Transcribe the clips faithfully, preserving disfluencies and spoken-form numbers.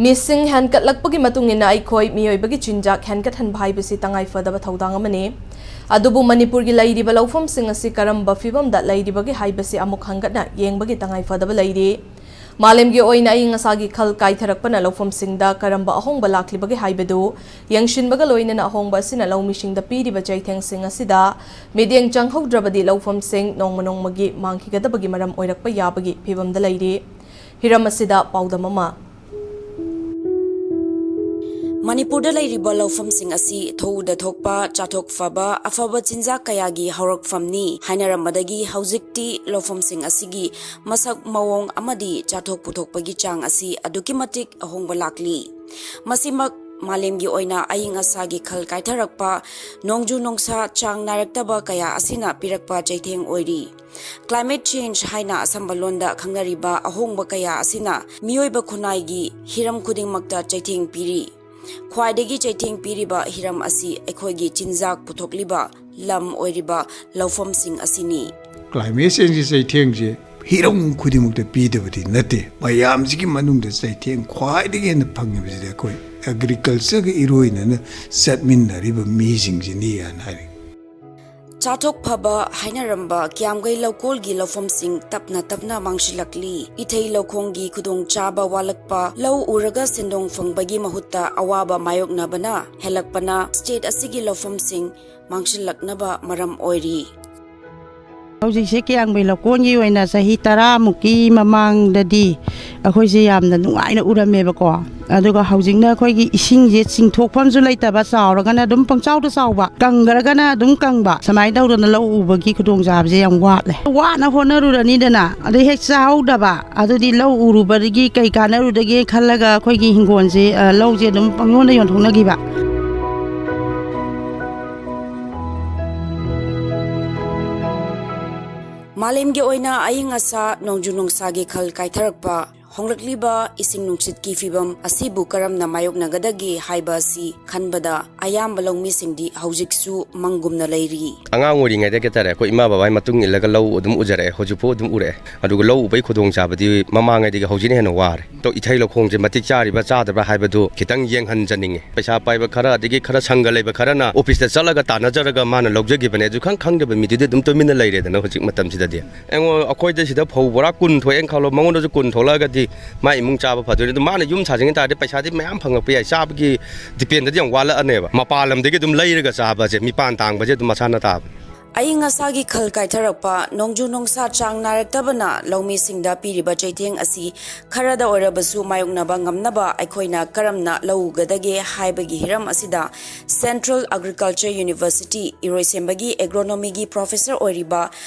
ꯃꯤꯁꯤꯡ ꯍꯦꯟꯒꯠꯂꯛꯄꯒꯤ ꯃꯇꯨꯡ ꯏꯟꯅ ꯑꯩꯈꯣꯏ ꯃꯤꯑꯣꯏꯕꯒꯤ ꯆꯤꯟꯖꯥꯛ ꯍꯦꯟꯒꯠꯍꯟꯕ ꯍꯥꯏꯕꯁꯤ ꯇꯉꯥꯏ ꯐꯗꯕ ꯊꯧꯗꯥꯡ ꯑꯃꯅꯤ꯫ ꯑꯗꯨꯕꯨ ꯃꯅꯤꯄꯨꯔꯒꯤ ꯂꯩꯔꯤꯕ ꯂꯧꯐꯝꯁꯤꯡ ꯑꯁꯤ ꯀꯔꯝꯕ ꯐꯤꯕꯝꯗ ꯂꯩꯔꯤꯕꯒꯦ ꯍꯥꯏꯕꯁꯤ ꯑꯃꯨꯛ ꯍꯟꯒꯠꯅ ꯌꯦꯡꯕꯒꯤ ꯇꯉꯥꯏ ꯐꯗꯕ ꯂꯩꯔꯤ꯫ ꯃꯥꯂꯦꯝꯒꯤ ꯑꯣꯏꯅ ꯑꯏꯪ ꯑꯁꯥꯒꯤ ꯈꯜ ꯀꯥꯏꯊꯔꯛꯄꯅ ꯂꯧꯐꯝꯁꯤꯡꯗ ꯀꯔꯝꯕ ꯑꯍꯣꯡꯕ ꯂꯥꯛꯂꯤꯕꯒꯦ ꯍꯥꯏꯕꯗꯨ ꯌꯦꯡꯁꯤꯟꯕꯒ ꯂꯣꯏꯅꯅ ꯑꯍꯣꯡꯕ ꯑꯁꯤꯅ ꯂꯧꯃꯤꯁꯤꯡꯗ ꯄꯤꯔꯤꯕ ꯆꯩꯊꯦꯡꯁꯤꯡ ꯑꯁꯤꯗ ꯃꯤꯠꯌꯦꯡ ꯆꯪꯍꯧꯗ꯭ꯔꯕꯗꯤ ꯂꯧꯐꯝꯁꯤꯡ ꯅꯣꯡꯃ ꯅꯣꯡꯃꯒꯤ ꯃꯥꯡꯈꯤꯒꯗꯕꯒꯤ ꯃꯔꯝ ꯑꯣꯏꯔꯛꯄ ꯌꯥꯕꯒꯤ ꯐꯤꯕꯝꯗ ꯂꯩꯔꯤ꯫ ꯍꯤꯔꯝ ꯑꯁꯤꯗ ꯄꯥꯎꯗꯝ ꯑꯃ꯫ ꯃꯅꯤꯄꯨꯔꯗ ꯂꯩꯔꯤꯕ ꯂꯧꯐꯝꯁꯤꯡ ꯑꯁꯤ ꯊꯧꯗ ꯊꯣꯛꯄ, ꯆꯥꯊꯣꯛ ꯐꯕ, ꯑꯐꯕ ꯆꯤꯟꯖꯥꯛ ꯀꯌꯥꯒꯤ ꯍꯧꯔꯛꯐꯝꯅꯤ ꯍꯥꯏꯅꯔꯝꯕꯗꯒꯤ ꯍꯧꯖꯤꯛꯇꯤ ꯂꯧꯐꯝꯁꯤꯡ ꯑꯁꯤꯒꯤ ꯃꯁꯛ ꯃꯑꯣꯡ ꯑꯃꯗꯤ ꯆꯥꯊꯣꯛ ꯄꯨꯊꯣꯛꯄꯒꯤ ꯆꯥꯡ ꯑꯁꯤ ꯑꯗꯨꯛꯀꯤ ꯃꯇꯤꯛ ꯑꯍꯣꯡꯕ ꯂꯥꯛꯂꯤ꯫ ꯃꯁꯤꯃꯛ ꯃꯥꯂꯦꯝꯒꯤ ꯑꯣꯏꯅ ꯑꯏꯪ ꯑꯁꯥꯒꯤ ꯈꯜ ꯀꯥꯏꯊꯔꯛꯄ, ꯅꯣꯡꯖꯨ ꯅꯨꯡꯁꯥ ꯆꯥꯡ ꯅꯥꯏꯔꯛꯇꯕ ꯀꯌꯥ ꯑꯁꯤꯅ ꯄꯤꯔꯛꯄ ꯆꯩꯊꯦꯡ ꯑꯣꯏꯔꯤ꯫ Climate change ꯍꯥꯏꯅ ꯑꯁꯝꯕ ꯂꯣꯟꯗ ꯈꯪꯅꯔꯤꯕ ꯑꯍꯣꯡꯕ ꯀꯌꯥ ꯑꯁꯤꯅ ꯃꯤꯑꯣꯏꯕ ꯈꯨꯟꯅꯥꯏꯒꯤ ꯍꯤꯔꯝ ꯈꯨꯗꯤꯡꯃꯛꯇ ꯆꯩꯊꯦꯡ ꯄꯤꯔꯤ꯫ ꯈ꯭ꯋꯥꯏꯗꯒꯤ ꯆꯩꯊꯦꯡ ꯄꯤꯔꯤꯕ ꯍꯤꯔꯝ ꯑꯁꯤ ꯑꯩꯈꯣꯏꯒꯤ ꯆꯤꯟꯖꯥꯛ ꯄꯨꯊꯣꯛꯂꯤꯕ ꯂꯝ ꯑꯣꯏꯔꯤꯕ ꯂꯧꯐꯝꯁꯤꯡ ꯑꯁꯤꯅꯤ꯫ Climate changeꯀꯤ ꯆꯩꯊꯦꯡꯁꯦ ꯍꯤꯔꯝ ꯈꯨꯗꯤꯡꯃꯛꯇ ꯄꯤꯗꯕꯗꯤ ꯅꯠꯇꯦ꯫ ꯃꯌꯥꯝꯁꯤꯒꯤ ꯃꯅꯨꯡꯗ ꯆꯩꯊꯦꯡ ꯈ꯭ꯋꯥꯏꯗꯒꯤ ꯍꯦꯟꯅ ꯐꯪꯉꯤꯕꯁꯤꯗꯤ ꯑꯩꯈꯣꯏ agricultureꯒ ꯏꯔꯣꯏꯅꯅ ꯆꯠꯃꯤꯟꯅꯔꯤꯕ ꯃꯤꯁꯤꯡꯁꯤꯅꯤ ꯍꯥꯏꯅ ꯍꯥꯏꯅꯤꯡꯉꯤ꯫ ꯆꯥꯊꯣꯛ ꯐꯕ ꯍꯥꯏꯅꯔꯝꯕ ꯀꯤꯌꯥꯝꯒꯩ ꯂꯧꯀꯣꯜꯒꯤ ꯂꯧꯐꯝꯁꯤꯡ ꯇꯞꯅ ꯇꯞꯅ ꯃꯥꯡꯁꯤꯜꯂꯛꯂꯤ꯫ ꯏꯊꯩ ꯂꯧꯈꯣꯡꯒꯤ ꯈꯨꯗꯣꯡꯆꯥꯕ ꯋꯥꯠꯂꯛꯄ, ꯂꯧ ꯎꯔꯒ ꯁꯦꯟꯗꯣꯡ ꯐꯪꯕꯒꯤ ꯃꯍꯨꯠꯇ ꯑꯋꯥꯕ ꯃꯥꯌꯣꯛꯅꯕꯅ ꯍꯦꯜꯂꯛꯄꯅ state ꯑꯁꯤꯒꯤ ꯂꯧꯐꯝꯁꯤꯡ ꯃꯥꯡꯁꯤꯜꯂꯛꯅꯕ ꯃꯔꯝ ꯑꯣꯏꯔꯤ꯫ ꯍꯧꯖꯤꯛꯁꯦ ꯀꯤꯌꯥꯝꯒꯩ ꯂꯧꯀꯣꯟꯒꯤ ꯑꯣꯏꯅ ꯆꯍꯤ ꯇꯔꯥꯃꯨꯛꯀꯤ ꯃꯃꯥꯡꯗꯗꯤ ꯑꯩꯈꯣꯏꯁꯦ ꯌꯥꯝꯅ ꯅꯨꯡꯉꯥꯏꯅ ꯎꯔꯝꯃꯦꯕꯀꯣ꯫ ꯑꯗꯨꯒ ꯍꯧꯖꯤꯛꯅ ꯑꯩꯈꯣꯏꯒꯤ ꯏꯁꯤꯡꯁꯦ ꯆꯤꯡꯊꯣꯛꯐꯝꯁꯨ ꯂꯩꯇꯕ, ꯆꯥꯎꯔꯒꯅ ꯑꯗꯨꯝ ꯄꯪꯆꯥꯎꯗ ꯆꯥꯎꯕ, ꯀꯪꯈ꯭ꯔꯒꯅ ꯑꯗꯨꯝ ꯀꯪꯕ, ꯁꯨꯃꯥꯏꯅ ꯇꯧꯗꯅ ꯂꯧ ꯎꯕꯒꯤ ꯈꯨꯗꯣꯡꯆꯥꯕꯁꯦ ꯌꯥꯝ ꯋꯥꯠꯂꯦ꯫ ꯋꯥꯅ ꯍꯣꯠꯅꯔꯨꯔꯅꯤꯗꯅ, ꯑꯗꯩ ꯍꯦꯛ ꯆꯥꯍꯧꯗꯕ, ꯑꯗꯨꯗꯤ ꯂꯧ ꯎꯔꯨꯕꯗꯒꯤ ꯀꯩ ꯀꯥꯟꯅꯔꯨꯗꯒꯦ ꯈꯜꯂꯒ ꯑꯩꯈꯣꯏꯒꯤ ꯍꯤꯡꯒꯣꯜꯁꯦ, ꯑ, ꯂꯧꯁꯦ ꯑꯗꯨꯝ ꯄꯪꯌꯣꯟꯗ ꯌꯣꯟꯊꯣꯛꯅꯈꯤꯕ꯫ ꯃꯥꯂꯦꯝꯒꯤ ꯑꯣꯏꯅ ꯑꯏꯪ ꯑꯁꯥ, ꯅꯣꯡꯖꯨ ꯅꯨꯡꯁꯥꯒꯤ ꯈꯜ ꯀꯥꯏꯊꯔꯛꯄ, ꯍꯣꯡꯂꯛꯂꯤꯕ ꯏꯁꯤꯡ ꯅꯨꯡꯁꯤꯠꯀꯤ ꯐꯤꯕꯝ ꯑꯁꯤꯕꯨ ꯀꯔꯝꯅ ꯃꯥꯌꯣꯛꯅꯒꯗꯒꯦ ꯍꯥꯏꯕ ꯑꯁꯤ ꯈꯟꯕꯗ ꯑꯌꯥꯝꯕ ꯂꯧꯃꯤꯁꯤꯡꯗꯤ ꯍꯧꯖꯤꯛꯁꯨ ꯃꯪꯒꯨꯝꯅ ꯂꯩꯔꯤ꯫ ꯑꯉꯥꯡ ꯑꯣꯏꯔꯤꯉꯩꯗꯒꯤ ꯍꯥꯏꯇꯥꯔꯦ, ꯑꯩꯈꯣꯏ ꯏꯃꯥ ꯕꯕꯥꯒꯤ ꯃꯇꯨꯡ ꯏꯜꯂꯒ ꯂꯧ ꯑꯗꯨꯝ ꯎꯖꯔꯛꯑꯦ, ꯍꯧꯖꯤꯛꯐꯥꯎ ꯑꯗꯨꯝ ꯎꯔꯛꯑꯦ꯫ ꯑꯗꯨꯒ ꯂꯧ ꯎꯕꯒꯤ ꯈꯨꯗꯣꯡꯆꯥꯕꯗꯤ ꯃꯃꯥꯡꯉꯩꯗꯒꯤ ꯍꯧꯖꯤꯛꯅ ꯍꯦꯟꯅ ꯋꯥꯔꯦ꯫ ꯇꯧ-, ꯏꯊꯩ ꯂꯧꯈꯣꯡꯁꯦ ꯃꯇꯤꯛ ꯆꯥꯔꯤꯕ꯭ꯔꯥ ꯆꯥꯗꯕ꯭ꯔꯥ ꯍꯥꯏꯕꯗꯨ ꯈꯤꯇꯪ ꯌꯦꯡꯍꯟꯖꯅꯤꯡꯉꯦ꯫ ꯄꯩꯁꯥ ꯄꯥꯏꯕ ꯈꯔ, ꯑꯗꯒꯤ ꯈꯔ ꯁꯪꯒ ꯂꯩꯕ ꯈꯔꯅ ꯑꯣꯐꯤꯁꯇ ꯆꯠꯂꯒ ꯇꯥꯟꯅꯖꯔꯒ ꯃꯥꯅ ꯂꯧꯖꯈꯤꯕꯅꯦ꯫ ꯑꯗꯨ ꯈꯪ ꯈꯪꯗꯕ ꯃꯤꯗꯨꯗꯤ ꯑꯗꯨꯝ ꯇꯨꯃꯤꯟꯅ ꯂꯩꯔꯦꯗꯅ ꯍꯧꯖꯤꯛ ꯃꯇꯝꯁꯤꯗꯗꯤ꯫ ꯑꯩꯉꯣꯟ-, ꯑꯩꯈꯣꯏꯗ ꯁꯤꯗ ꯐꯧ ꯕꯣꯔꯥ ꯀꯨꯟ ꯊꯣꯛꯑꯦꯅ ꯈꯜꯂꯣ, ꯃꯉꯣꯟꯗꯁꯨ ꯀꯨꯟ ꯊꯣꯛꯂꯛꯑꯒꯗꯤ ꯃꯥ ꯏꯃꯨꯡ ꯆꯥꯕ ꯐꯗꯣꯏꯅꯤ꯫ ꯑꯗꯨ ꯃꯥꯅ ꯌꯨꯝ ꯁꯥꯖꯤꯟꯈꯤ ꯇꯥꯔꯗꯤ ꯄꯩꯁꯥꯗꯤ ꯃꯌꯥꯝ ꯐꯪꯉꯛꯄ ꯌꯥꯏ, ꯆꯥꯕꯒꯤ ꯗꯤꯄꯦꯟꯗꯗꯤ ꯌꯥꯝ ꯋꯥꯠꯂꯛꯑꯅꯦꯕ꯫ ꯃꯄꯥꯟ ꯂꯝꯗꯒꯤ ꯑꯗꯨꯝ ꯂꯩꯔꯒ ꯆꯥꯕꯁꯦ, ꯃꯤꯄꯥꯟ ꯇꯥꯡꯕꯁꯦ ꯑꯗꯨꯝ ꯃꯁꯥꯅ ꯇꯥꯕꯅꯤ꯫ ꯑꯏꯪ ꯑꯁꯥꯒꯤ ꯈꯜ ꯀꯥꯏꯊꯔꯛꯄ, ꯅꯣꯡꯖꯨ ꯅꯨꯡꯁꯥ ꯆꯥꯡ ꯅꯥꯏꯔꯛꯇꯕꯅ ꯂꯧꯃꯤꯁꯤꯡꯗ ꯄꯤꯔꯤꯕ ꯆꯩꯊꯦꯡ ꯑꯁꯤ ꯈꯔꯗ ꯑꯣꯏꯔꯕꯁꯨ ꯃꯥꯌꯣꯛꯅꯕ ꯉꯝꯅꯕ ꯑꯩꯈꯣꯏꯅ ꯀꯔꯝꯅ ꯂꯧ ꯎꯒꯗꯒꯦ ꯍꯥꯏꯕꯒꯤ ꯍꯤꯔꯝ ꯑꯁꯤꯗ Central Agriculture University ꯏꯔꯣꯏꯁꯦꯝꯕꯒꯤ ꯑꯦꯒ꯭ꯔꯣꯅꯣꯃꯤꯒꯤ ꯄ꯭ꯔꯣꯐꯦꯁꯔ ꯑꯣꯏꯔꯤꯕ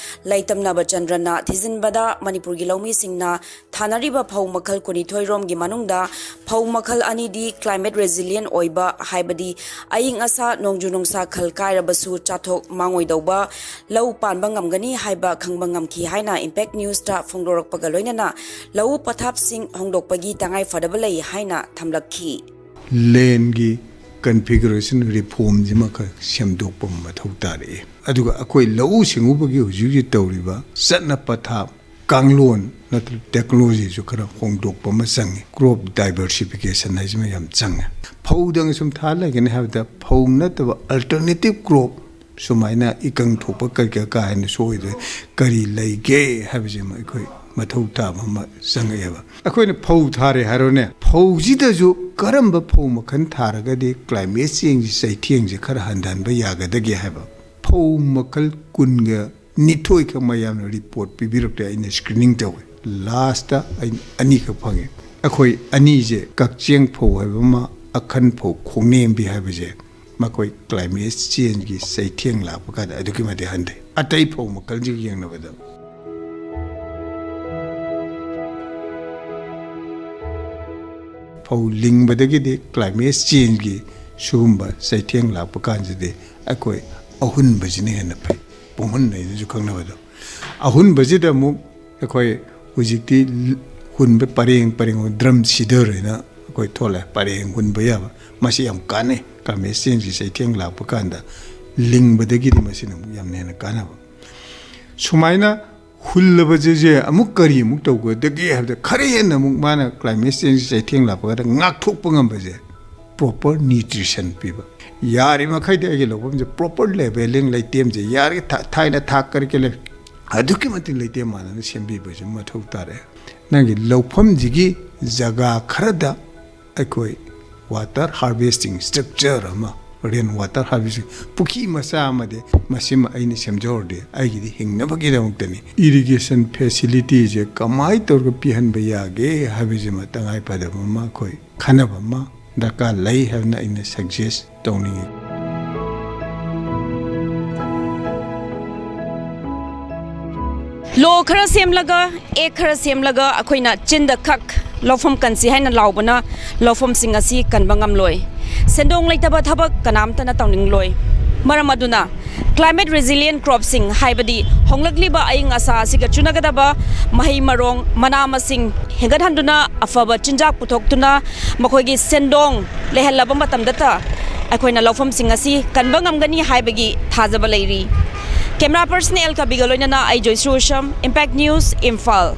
ꯂꯩꯇꯝꯅꯕ ꯆꯟꯗ꯭ꯔꯅ ꯊꯤꯖꯤꯟꯕꯗ, ꯃꯅꯤꯄꯨꯔꯒꯤ ꯂꯧꯃꯤꯁꯤꯡꯅ ꯊꯥꯅꯔꯤꯕ ꯐꯧ ꯃꯈꯜ ꯀꯨꯟꯅꯤꯊꯣꯏ ꯔꯣꯝꯒꯤ ꯃꯅꯨꯡꯗ ꯐꯧ ꯃꯈꯜ ꯑꯅꯤꯗꯤ climate resilient ꯑꯣꯏꯕ, ꯍꯥꯏꯕꯗꯤ ꯑꯏꯪ ꯑꯁꯥ ꯅꯣꯡꯖꯨ ꯅꯨꯡꯁꯥ ꯈꯜ ꯀꯥꯏꯔꯕꯁꯨ ꯆꯥꯊꯣꯛ ꯃꯥꯡꯉꯣꯏꯗꯧꯕ, ꯂꯧ ꯄꯥꯟꯕ ꯉꯝꯒꯅꯤ ꯍꯥꯏꯕ ꯈꯪꯕ ꯉꯝꯈꯤ ꯍꯥꯏꯅ Impact Newsꯇ ꯐꯣꯡꯗꯣꯔꯛꯄꯒ ꯂꯣꯏꯅꯅ ꯂꯧꯎ ꯄꯊꯥꯞꯁꯤꯡ ꯍꯣꯡꯗꯣꯛꯄꯒꯤ ꯇꯉꯥꯏ ꯐꯗꯕ ꯂꯩ ꯍꯥꯏꯅ ꯊꯝꯂꯛꯈꯤ꯫ Landꯒꯤ configuration reformꯁꯤꯃ ꯈꯔ ꯁꯦꯝꯗꯣꯛꯄ ꯃꯊꯧ ꯇꯥꯔꯛꯑꯦ꯫ ꯑꯗꯨꯒ ꯑꯩꯈꯣꯏ ꯂꯧꯎ ꯁꯤꯡꯎꯕꯒꯤ ꯍꯧꯖꯤꯛ ꯍꯧꯖꯤꯛ ꯇꯧꯔꯤꯕ ꯆꯠꯅ ꯄꯊꯥꯞ, ꯀꯥꯡꯂꯣꯟ ꯅꯠꯇ꯭ꯔꯒ technologyꯁꯨ ꯈꯔ ꯍꯣꯡꯗꯣꯛꯄ ꯑꯃ ꯆꯪꯉꯤ꯫ Crop diversification ꯍꯥꯏꯁꯤꯃ ꯌꯥꯝ ꯆꯪꯉꯦ꯫ ꯐꯧꯗꯪ ꯁꯨꯝ ꯊꯥ ꯂꯩꯒꯅꯤ ꯍꯥꯏꯕꯗ ꯐꯧ ꯅꯠꯇꯕ alternative crop ꯁꯨꯃꯥꯏꯅ ꯏꯀꯪ ꯊꯣꯛꯄ ꯀꯔꯤ ꯀꯔꯤ ꯀꯥ ꯍꯦꯟꯅ ꯁꯣꯛꯑꯣꯏꯗꯣꯏ ꯀꯔꯤ ꯂꯩꯒꯦ ꯍꯥꯏꯕꯁꯤꯃ ꯑꯩꯈꯣꯏ ꯃꯊꯧ ꯇꯥꯕ ꯑꯃ ꯆꯪꯉꯛꯑꯦꯕ꯫ ꯑꯩꯈꯣꯏꯅ ꯐꯧ ꯊꯥꯔꯦ ꯍꯥꯏꯔꯣꯅꯦ, ꯐꯧꯁꯤꯗꯁꯨ ꯀꯔꯝꯕ ꯐꯧ ꯃꯈꯜ ꯊꯥꯔꯒꯗꯤ climate changeꯀꯤ ꯆꯩꯊꯦꯡꯁꯦ ꯈꯔ ꯍꯟꯊꯍꯟꯕ ꯌꯥꯒꯗꯒꯦ ꯍꯥꯏꯕ꯫ ꯐꯧ ꯃꯈꯜ ꯀꯨꯟꯒ ꯅꯤꯊꯣꯏ ꯈꯛ ꯃꯌꯥꯝꯅ report ꯄꯤꯕꯤꯔꯛꯇꯦ, ꯑꯩꯅ screening ꯇꯧꯋꯦ꯫ Lastꯇ ꯑꯩꯅ ꯑꯅꯤꯈꯛ ꯐꯪꯉꯦ꯫ ꯑꯩꯈꯣꯏ ꯑꯅꯤꯁꯦ ꯀꯛꯆꯦꯡ ꯐꯧ ꯍꯥꯏꯕ ꯑꯃ, ꯑꯈꯟ ꯐꯧ ꯈꯣꯡꯅꯦꯝꯕꯤ ꯍꯥꯏꯕꯁꯦ, ꯃꯈꯣꯏ climate changeꯀꯤ ꯆꯩꯊꯦꯡ ꯂꯥꯛꯄ ꯀꯥꯟꯗ ꯑꯗꯨꯛꯀꯤ ꯃꯇꯤꯛ ꯍꯟꯊꯩ꯫ ꯑꯇꯩ ꯐꯧ ꯃꯈꯜꯁꯤꯒ ꯌꯦꯡꯅꯕꯗ ꯐꯧ ꯂꯤꯡꯕꯗꯒꯤꯗꯤ climate changeꯀꯤ ꯁꯤꯒꯨꯝꯕ ꯆꯩꯊꯦꯡ ꯂꯥꯛꯄ ꯀꯥꯟꯁꯤꯗꯤ ꯑꯩꯈꯣꯏ ꯑꯍꯨꯟꯕꯁꯤꯅ ꯍꯦꯟꯅ ꯐꯩ꯫ ꯄꯨꯡꯍꯨꯟ ꯍꯥꯏꯅꯁꯨ ꯈꯪꯅꯕꯗꯣ꯫ ꯑꯍꯨꯟꯕꯁꯤꯗ ꯑꯃꯨꯛ ꯑꯩꯈꯣꯏ ꯍꯧꯖꯤꯛꯇꯤ ꯂ-, ꯍꯨꯟꯕ ꯄꯔꯦꯡ ꯄꯔꯦꯡ, ꯗ꯭ꯔꯝ ꯁꯤꯗꯔ ꯍꯥꯏꯅ ꯑꯩꯈꯣꯏ ꯊꯣꯛꯂꯛꯑꯦ, ꯄꯔꯦꯡ ꯍꯨꯟꯕ ꯌꯥꯕ꯫ ꯃꯁꯤ ꯌꯥꯝ ꯀꯥꯟꯅꯩ꯫ ꯀ꯭ꯂꯥꯏꯃꯦꯠ ꯆꯦꯟꯖꯀꯤ ꯆꯩꯊꯦꯡ ꯂꯥꯛꯄ ꯀꯥꯟꯗ ꯂꯤꯡꯕꯗꯒꯤꯗꯤ ꯃꯁꯤꯅ ꯑꯃꯨꯛ ꯌꯥꯝꯅ ꯍꯦꯟꯅ ꯀꯥꯟꯅꯕ꯫ ꯁꯨꯃꯥꯏꯅ ꯍꯨꯜꯂꯕꯁꯦ ꯑꯃꯨꯛ ꯀꯔꯤ ꯑꯃꯨꯛ ꯇꯧꯒꯗꯒꯦ ꯍꯥꯏꯕꯗ, ꯈꯔ ꯍꯦꯟꯅ ꯑꯃꯨꯛ ꯃꯥꯅ ꯀ꯭ꯂꯥꯏꯃꯦꯠ ꯆꯦꯟꯖ ꯆꯩꯊꯦꯡ ꯂꯥꯛꯄ ꯀꯥꯟꯗ ꯉꯥꯛꯊꯣꯛꯄ ꯉꯝꯕꯁꯦ ꯄ꯭ꯔꯣꯄꯔ ꯅ꯭ꯌꯨꯇ꯭ꯔꯤꯁꯟ ꯄꯤꯕ꯫ ꯌꯥꯔꯤꯃꯈꯩꯗꯤ ꯑꯩꯒꯤ ꯂꯧꯐꯝꯁꯦ ꯄ꯭ꯔꯣꯄꯔ ꯂꯦꯚꯦꯂꯤꯡ, ꯂꯩꯇꯦꯝꯁꯦ ꯌꯥꯔꯤꯒꯩ ꯊꯥ-, ꯊꯥꯏꯅ ꯊꯥꯛ ꯀꯔꯤ ꯀꯔꯤ ꯂꯩ, ꯑꯗꯨꯛꯀꯤ ꯃꯇꯤꯛ ꯂꯩꯇꯦꯝ ꯃꯥꯟꯅꯅ ꯁꯦꯝꯕꯤꯕꯁꯨ ꯃꯊꯧ ꯇꯥꯔꯦ꯫ ꯅꯪꯒꯤ ꯂꯧꯐꯝꯁꯤꯒꯤ ꯖꯒꯥ ꯈꯔꯗ ꯑꯩꯈꯣꯏ ꯋꯥꯇꯔ ꯍꯥꯔꯚꯦꯁꯇꯤꯡ ꯁ꯭ꯇ꯭ꯔꯛꯆꯔ ꯑꯃ, ꯔꯦꯟ ꯋꯥꯇꯔ ꯍꯥꯔꯚꯦꯁꯇꯤꯡ ꯄꯨꯈ꯭ꯔꯤ ꯃꯆꯥ ꯑꯃꯗꯤ ꯃꯁꯤꯃ ꯑꯩꯅ ꯁꯦꯝꯖꯍꯧꯔꯗꯤ ꯑꯩꯒꯤꯗꯤ ꯍꯤꯡꯅꯕꯒꯤꯗꯃꯛꯇꯅꯤ꯫ ꯏꯔꯤꯒꯦꯁꯟ ꯐꯦꯁꯤꯂꯤꯇꯤꯁꯦ ꯀꯃꯥꯏꯅ ꯇꯧꯔꯒ ꯄꯤꯍꯟꯕ ꯌꯥꯒꯦ ꯍꯥꯏꯕꯁꯤꯃ ꯇꯉꯥꯏ ꯐꯗꯕ ꯑꯃ ꯑꯩꯈꯣꯏ ꯈꯟꯅꯕ ꯑꯃ ꯗꯔꯀꯥꯔ ꯂꯩ ꯍꯥꯏꯕꯅ ꯑꯩꯅ ꯁꯖꯦꯁ ꯇꯧꯅꯤꯡꯏ꯫ ꯂꯣ ꯈꯔ ꯁꯦꯝꯂꯒ, ꯑꯦꯛ ꯈꯔ ꯁꯦꯝꯂꯒ ꯑꯩꯈꯣꯏꯅ ꯆꯤꯟꯗ ꯈꯛ ꯂꯧꯐꯝ ꯀꯟꯁꯤ ꯍꯥꯏꯅ ꯂꯥꯎꯕꯅ ꯂꯧꯐꯝꯁꯤꯡ ꯑꯁꯤ ꯀꯟꯕ ꯉꯝꯂꯣꯏ꯫ ꯁꯦꯟꯗꯣꯡ ꯂꯩꯇꯕ ꯊꯕꯛ ꯀꯅꯥꯝꯇꯅ ꯇꯧꯅꯤꯡꯂꯣꯏ꯫ ꯃꯔꯝ ꯑꯗꯨꯅ climate resilient cropꯁꯤꯡ, ꯍꯥꯏꯕꯗꯤ ꯍꯣꯡꯂꯛꯂꯤꯕ ꯑꯏꯪ ꯑꯁꯥ ꯑꯁꯤꯒ ꯆꯨꯅꯒꯗꯕ ꯃꯍꯩ ꯃꯔꯣꯡ, ꯃꯅꯥ ꯃꯁꯤꯡ ꯍꯦꯟꯒꯠꯍꯟꯗꯨꯅ ꯑꯐꯕ ꯆꯤꯟꯖꯥꯛ ꯄꯨꯊꯣꯛꯇꯨꯅ ꯃꯈꯣꯏꯒꯤ ꯁꯦꯟꯗꯣꯡ ꯂꯩꯍꯜꯂꯕ ꯃꯇꯝꯗꯇ ꯑꯩꯈꯣꯏꯅ ꯂꯧꯐꯝꯁꯤꯡ ꯑꯁꯤ ꯀꯟꯕ ꯉꯝꯒꯅꯤ ꯍꯥꯏꯕꯒꯤ ꯊꯥꯖꯕ ꯂꯩꯔꯤ꯫ Camera person ꯑꯦꯜ ꯀꯕꯤꯒ ꯂꯣꯏꯅꯅ ꯑꯩ ꯖꯣꯏꯁ꯭ꯔꯤ ꯎꯁꯝ, Impact News, ꯏꯝꯐꯥꯜ꯫